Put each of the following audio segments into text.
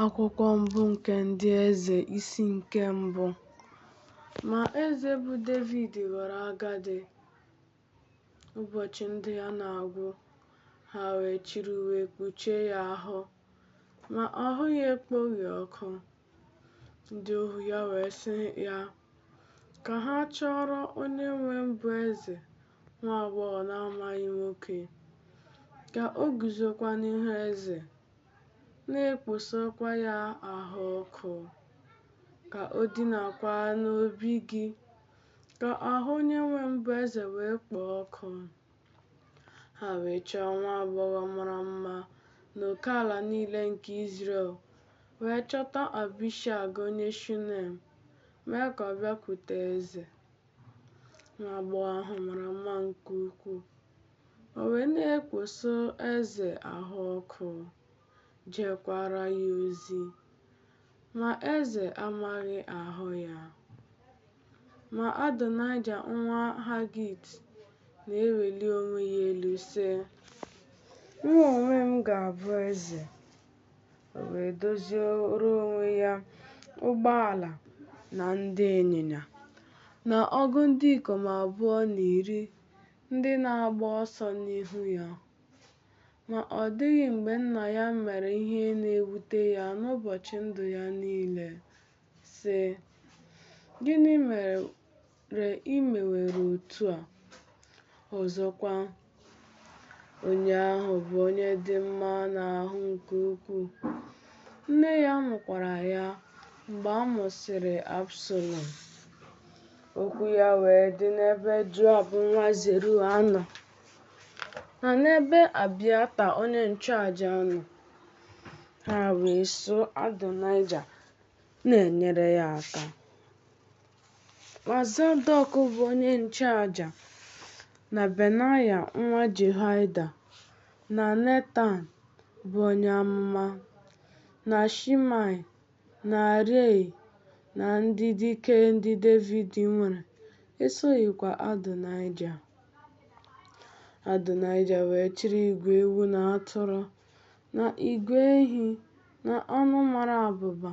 Akwụkwọ mbụ nke Ndị Eze isi nke mbụ. Ma eze bụ Devid ghọrọ agadi, ụbọchị ndụ ya na-agwụ, ha wee chịrị uwe kpuchie ya ahụ, ma ahụ ya ekpoghị ọkụ. Ndị ohu ya wee sị ya ka ha chọọrọ onyenwe m bụ eze nwa agbọghọ na-amaghị nwoke, ka o guzokwa n'ihu eze, na-ekposokwa ya ahụ ọkụ, ka o dinakwa n'obi gị, ka ahụ onyenwe m bụ eze wee kpoo ọkụ. Ha wee chọọ nwa agbọghọ mara mma n'okeala niile nke Izrel, wee chọta Abishag onye Shunem, mee ka ọ bịakwute eze. Nwa agbọghọ ahụ mara mma nke ukwuu. O wee na-ekposo eze ahụ ọkụ, jeekwara ya ozi. Ma eze amaghị ahụ ya. Ma Adonaịja nwa Hagit na-eweli onwe ya elu, sị, Mụ onwe m ga-abụ eze. O wee doziere onwe ya ụgbọala na ndị ịnyịnya, na ọgụ ndị ikom abụọ na iri ndị na-agba ọsọ n'ihu ya. Ma ọ dịghị mgbe nna ya mere ihe na-ewute ya n'ụbọchị ndụ ya niile, sị, Gịnị mere i meworo otu a? Ọzọkwa, onye ahụ bụ onye dị mma n'ahụ nke ukwuu, nne ya mụkwara ya mgbe a mụsịrị Absalọm. Okwu ya wee dị n'ebe Joab nwa Zeruaya nọ, na n'ebe Abiata onye nchụaja nọ. Ha wee so Adonaịja na-enyere ya aka. Ma Zadọk bụ onye nchụaja, na Benaya nwa Jehoiada, na Netan bụ onye amụma, na Shimei, na Rei, na ndị dike ndị Devid nwere, esoghịkwa Adonaịja. Adonaịja wee chịrị igwe ewu na atụrụ, na igwe ehi, na anụ mara abụba,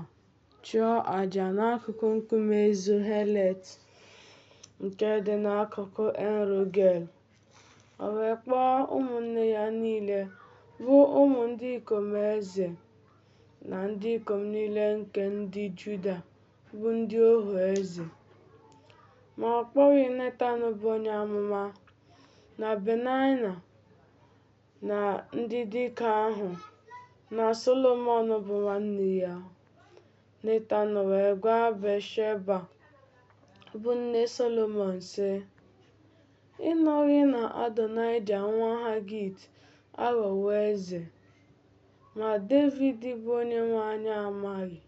chụọ aja n'akụkụ nkume Zohelet nke dị n'akụkụ En-rogel. O wee kpọọ ụmụnne ya niile, bụ ụmụ ndị ikom eze, na ndị ikom niile nke ndị Juda, bụ ndị ohu eze. Ma ọ kpọghị Netan bụ onye amụma, na Benaịa, na ndị dike ahụ, na Solomọn bụ nwanne ya. Netan wee gwa Batsheba bụ nne Solomọn, sị, Ị nụghị na Adonaịja nwa Hagit aghọwo eze, ma Devid bụ onyenwe anyị amaghị?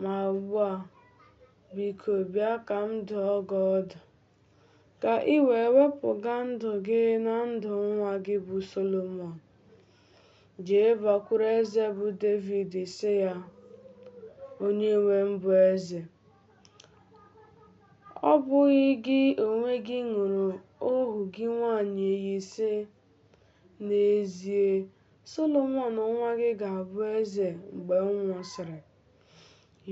Ma ugbu a, biko bịa ka m dụọ gị ọdụ, ka i wee wepụga ndụ gị na ndụ nwa gị bụ Solomọn. Jee bakwuru eze bụ Devid sị ya, Onyenwe m bụ eze, ọ bụghị gị onwe gị ṅụrụ ohu gị nwaanyị iyi, sị, 'N'ezie, Solomọn nwa gị ga-abụ eze mgbe m nwụsịrị,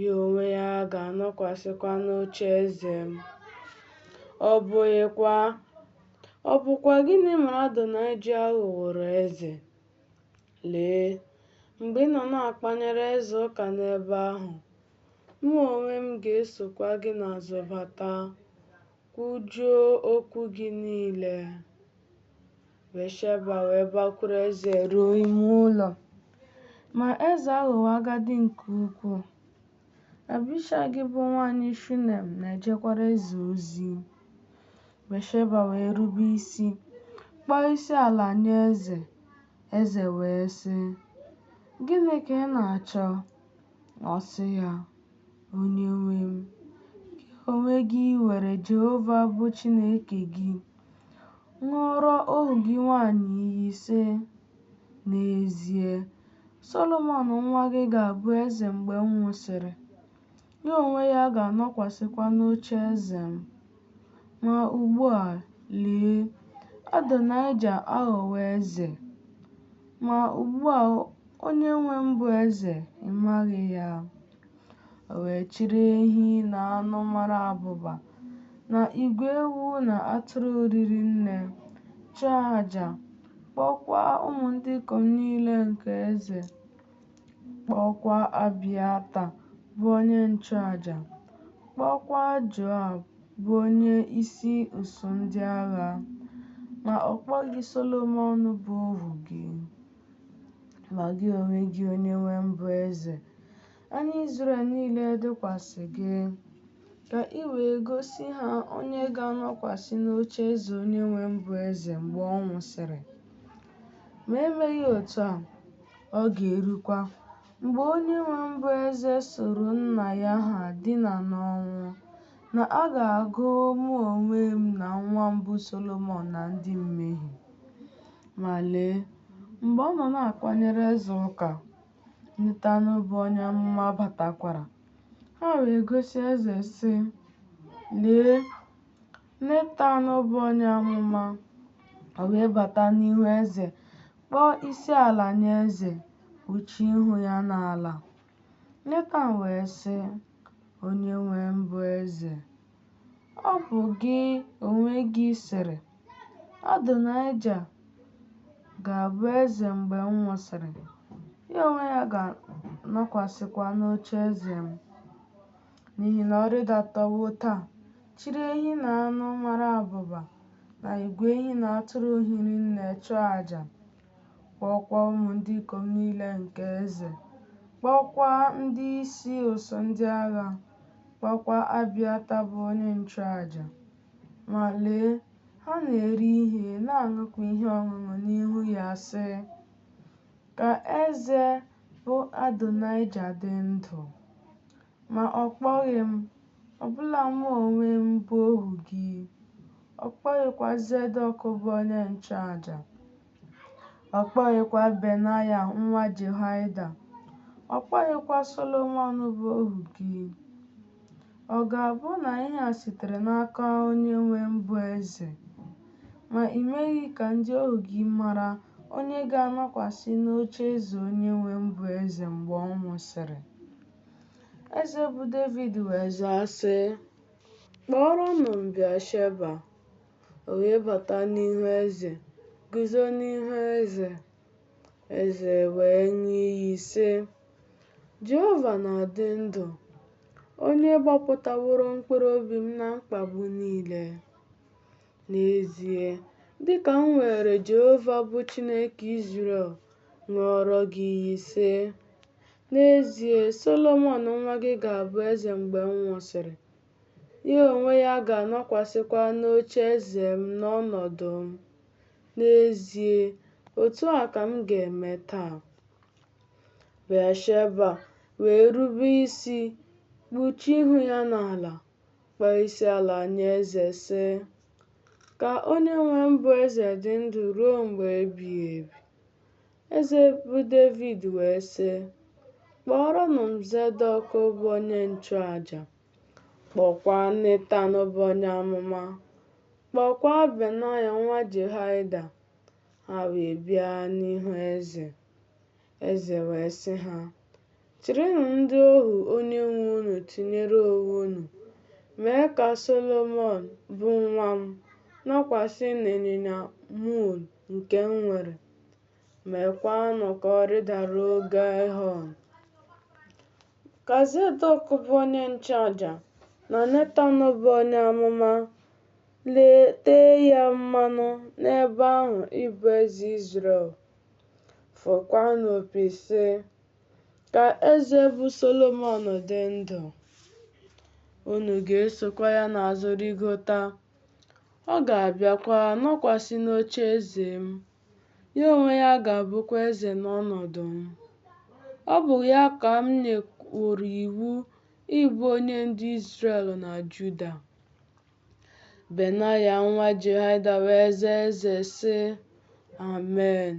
ya onwe ya ga-anọkwasịkwa n'ocheeze m. Ọ bụkwa gịnị mere Adonaịja ghọworo eze? Lee, mgbe ị nọ na-akpanyere eze ụka n'ebe ahụ, mụ onwe m ga-esokwa gị n'azụ bata, kwujuo okwu gị niile. Batsheba wee bakwuru eze ruo ime ụlọ. Ma eze aghọwo agadi nke ukwuu. Abishag bụ nwaanyị Shunem na-ejekwara eze ozi. Batsheba wee rube isi, kpọọ isi ala nye eze. Eze wee sị, Gịnị ka ị na-achọ? Ọ sị ya, Onyenwe m, gị onwe gị were Jehova bụ Chineke gị ṅụọrọ ohu gị nwaanyị iyi, sị, 'N'ezie, Solomọn nwa gị ga-abụ eze mgbe m nwụsịrị, ya onwe ya ga-anọkwasịkwa n'ocheeze m.' Ma ugbu a, lee, Adonaịja aghọwo eze. Ma ugbu a Onyenwe m bụ eze, ị maghị ya. O wee chịrị ehi na anụ mara abụba na igwe ewu na atụrụ riri nne, chụọ aja, kpọọkwa ụmụ ndị ikom niile nke eze, kpọọkwa Abiata bụ onye nchụaja, kpọọkwa Joab bụ onye isi usuu ndị agha, ma ọ kpọghị Solomọn bụ ohu gị. Ma gị onwe gị, onyenwe m bụ eze, anya Izrel niile dịkwasị gị, ka i wee gosi ha onye ga-anọkwasị n'ocheeze onyenwe m bụ eze mgbe ọ nwụsịrị. Ma e meghị otu a, ọ ga-erukwa, mgbe onyenwe m bụ eze soro nna ya ha dina n'ọnwụ, na a ga-agụ mụ onwe m na nwa m bụ Solomọn na ndị mmehie. Ma lee, mgbe ọ nọ na-akpanyere eze ụka, Netan bụ onye amụma batakwara. Ha wee gosi eze, sị, Lee, Netan bụ onye amụma. O wee bata n'ihu eze, kpọọ isiala nye eze, kpuchie ihu ya n'ala. Netan wee sị, Onyenwe m bụ eze, ọ bụ gị onwe gị sịrị, Adonaịja ga-abụ eze mgbe m nwụsịrị, ya onwe ya ga-anọkwasịkwa n'ocheeze m. N'ihi na ọ rịdatawo taa, chịrị ehi na anụ mara abụba na igwe ehi na atụrụ hiri nne chụọ aja, kpọọkwa ụmụ ndị ikom niile nke eze, kpọọkwa ndị isi usuu ndị agha, kpọọkwa Abiata bụ onye nchụaja. Ma lee, ha na-eri ihe, na-aṅụkwa ihe ọṅụṅụ n'ihu ya, sị, Ka eze bụ Adonaịja dị ndụ! Ma ọ kpọghị m, ọbụla mụ onwe m bụ ohu gị, ọ kpọghịkwa Zedọk bụ onye nchụaja, ọ kpọghịkwa Benaya nwa Jehoiada, ọ kpọghịkwa Solomọn bụ ohu gị. Ọ ga-abụ na ihe a sitere n'aka onyenwe m bụ eze, ma i meghị ka ndị ohu gị mara onye ga-anọkwasị n'ocheeze onyenwe m bụ eze mgbe ọ nwụsịrị? Eze bụ Devid wee zaa, sị, Kpọọrọnụ m Batsheba. O wee bata n'ihu eze, guzo n'ihu eze. Eze wee ṅụọ iyi, sị, Jehova na-adị ndụ, onye gbapụtaworo mkpụrụ obi m na mkpagbu niile. N'ezie, dị ka m weere Jehova bụ Chineke Izrel ṅụọrọ gị iyi, sị, 'N'ezie, Solomọn nwa gị ga-abụ eze mgbe m nwụsịrị, ya onwe ya ga-anọkwasịkwa n'ocheeze m n'ọnọdụ m. N'ezie, otu a ka m ga-eme taa. Batsheba wee rube isi, kpuchie ihu ya n'ala, kpọọ isiala nye eze, sị, Ka onyenwe m bụ eze dị ndụ ruo mgbe ebighị ebi. Eze bụ Devid wee sị, Kpọọrọnụ m Zedọk bụ onye nchụaja, kpọọkwa Netan bụ onye amụma, kpọọkwa Benaya nwa Jehoiada. Ha wee bịa n'ihu eze. Eze wee sị ha, Chịrịnụ ndị ohu onyenwe unu tinyere onwe unu, mee ka Solomọn, bụ nwa m, nọkwasị n'ịnyịnya mul nke m nwere, meekwanụ ka ọ rịdaruo Gaịhọn. Ka Zedọk bụ onye nchụaja na Netan bụ onye amụma tee ya mmanụ n'ebe ahụ ịbụ eze Izrel. Fụkwanụ opi, sị, Ka eze bụ Solomọn dị ndụ! Unu ga-esokwa ya n'azụ rịgota, ọ ga-abịakwa nọkwasị n'ocheeze m, ya onwe ya ga-abụkwa eze n'ọnọdụ m. Ọ bụ ya ka m nyeworo iwu ịbụ onye ndu Izrel na Juda. Benaya nwa Jehoiada wee zaa eze, sị, Amen!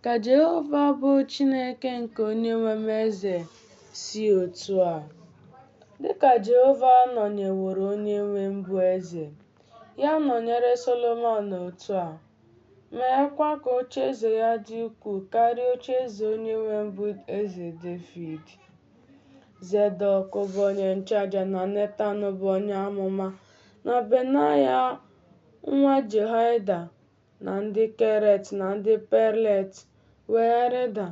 Ka Jehova bụ Chineke nke onyenwe m eze si otu a, dị ka Jehova nọnyeworo onyenwe m bụ eze, ya nọnyere Solomọn otu a, meekwa ka ocheeze ya dị ukwuu karịa ocheeze onyenwe m bụ eze Devid. Zedọk bụ onye nchụaja na Netan bụ onye amụma na Benaya nwa Jehoiada na ndị Keret na ndị Pelet wee rịda,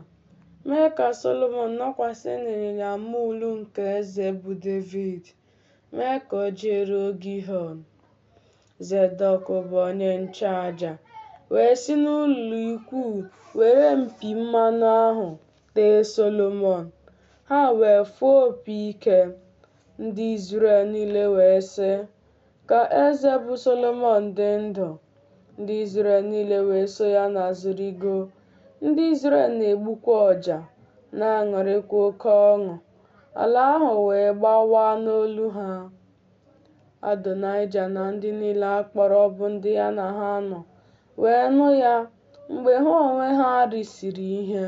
mee ka Solomọn nọkwasị n'ịnyịnya muul nke eze bụ Devid, mee ka o jeruo Gihọn. Zedọk bụ onye nchụaja wee si n'ụlọikwuu were mpi mmanụ ahụ tee Solomọn. Ha wee fụọ opi ike. Ndị Izrel niile wee sị, Ka eze bụ Solomọn dị ndụ! Ndị Izrel niile wee so ya n'azụ rịgoo. Ndị Izrel na-egbukwa ọja, na-aṅụrịkwa oke ọṅụ. Ala ahụ wee gbawaa n'olu ha. Adonaịja na ndị niile a kpọrọ bụ ndị ya na ha nọ wee nụ ya mgbe ha onwe ha risịrị ihe.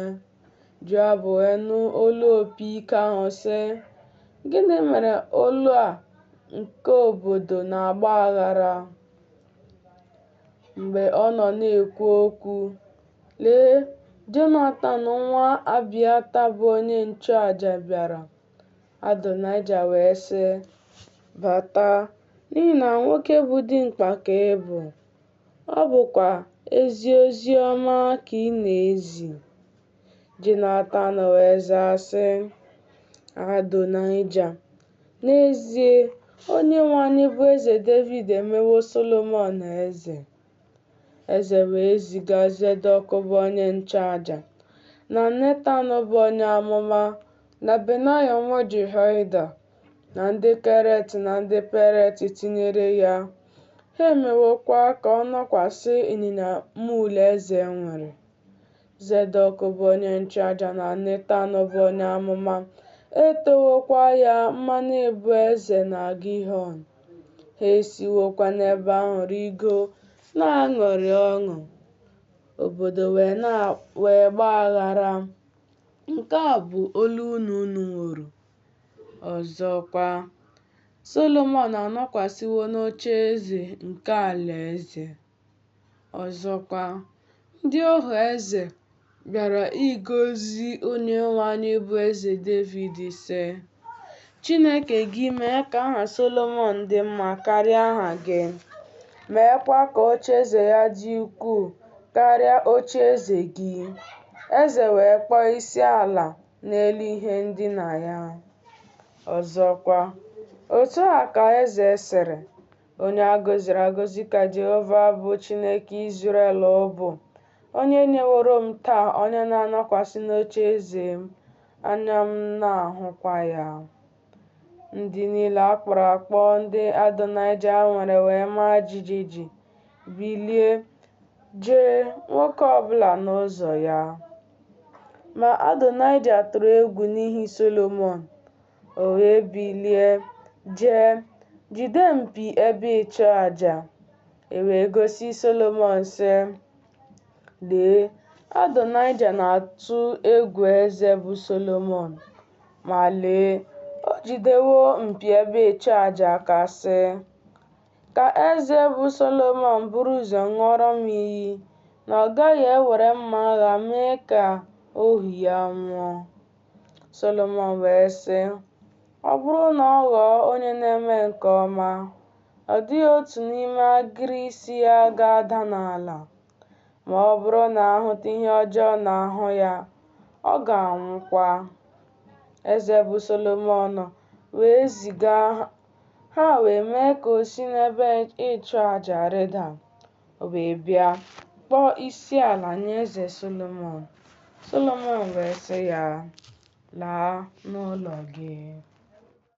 Joab wee nụ olu opi ike ahụ sị, Gịnị mere olu a nke obodo na-agba aghara? Mgbe ọ nọ na-ekwu okwu, lee, Jonatan nwa Abiata bụ onye nchụaja bịara. Adonaịja wee sị, Bata, n'ihi na nwoke bụ dimkpa ka ị bụ, ọ bụkwa ezi ozi ọma ka ị na-ezi. Jonatan wee zaa sị, Adonaịja, n'ezie, onyenwe anyị bụ eze Devid emewo Solomọn eze. Eze wee ziga Zedọk bụ onye nchụaja, na Netan bụ onye amụma, na Benaya nwa Jehoiada, na ndị Keret na ndị Pelet tinyere ya. Ha emewokwa ka ọ nọkwasị ịnyịnya muul eze nwere. Zedọk bụ onye nchụaja na Netan bụ onye amụma etewokwa ya mmanụ ịbụ eze na Gihọn. Ha esiwokwa n'ebe ahụ rịgoo na-aṅụrị ọṅụ. Obodo wee gbaa aghara. Nke a bụ olu unu nụworo. Ọzọkwa, Solomọn anọkwasịwo n'ocheeze nke alaeze. Ọzọkwa, ndị ohu eze bịara ịgọzi onyenwe anyị bụ eze Devid, sị, Chineke gị mee ka aha Solomọn dị mma karịa aha gị, meekwa ka ocheeze ya dị ukwuu karịa ocheeze gị. Eze wee kpọọ isiala n'elu ihe ndina ya. Ọzọkwa, otu a ka eze sịrị, Onye a gọziri agọzi ka Jehova bụ Chineke Izrel bụ, onye nyeworo m taa onye na-anọkwasị n'ocheeze m, anya m na-ahụkwa ya. Ndị niile a kpọrọ akpọ ndị Adonaịja nwere wee maa jijiji, bilie, jee, nwoke ọbụla n'ụzọ ya. Ma Adonaịja tụrụ egwu n'ihi Solomọn, o wee bilie, jee, jide mpi ebe ịchụaja. E wee gosi Solomọn, sị, Lee, Adonaịja na-atụ egwu eze bụ Solomọn, ma lee, o jidewo mpi ebe ịchụaja aka, sị, Ka eze bụ Solomọn buru ụzọ ṅụọrọ m iyi na ọ gaghị ewere mma agha mee ka ohu ya nwụọ. Solomọn wee sị, Ọ bụrụ na ọ ghọọ onye na-eme nke ọma, ọ dịghị otu n'ime agịrị isi ya ga-ada n'ala. Ma ọ bụrụ na a hụta ihe ọjọọ n'ahụ ya, ọ ga-anwụkwa. Eze bụ Solomọn wee ziga ha wee mee ka o si n'ebe ịchụaja rịda. O wee bịa kpọọ isiala nye eze Solomọn. Solomọn wee sị ya, Laa n'ụlọ gị.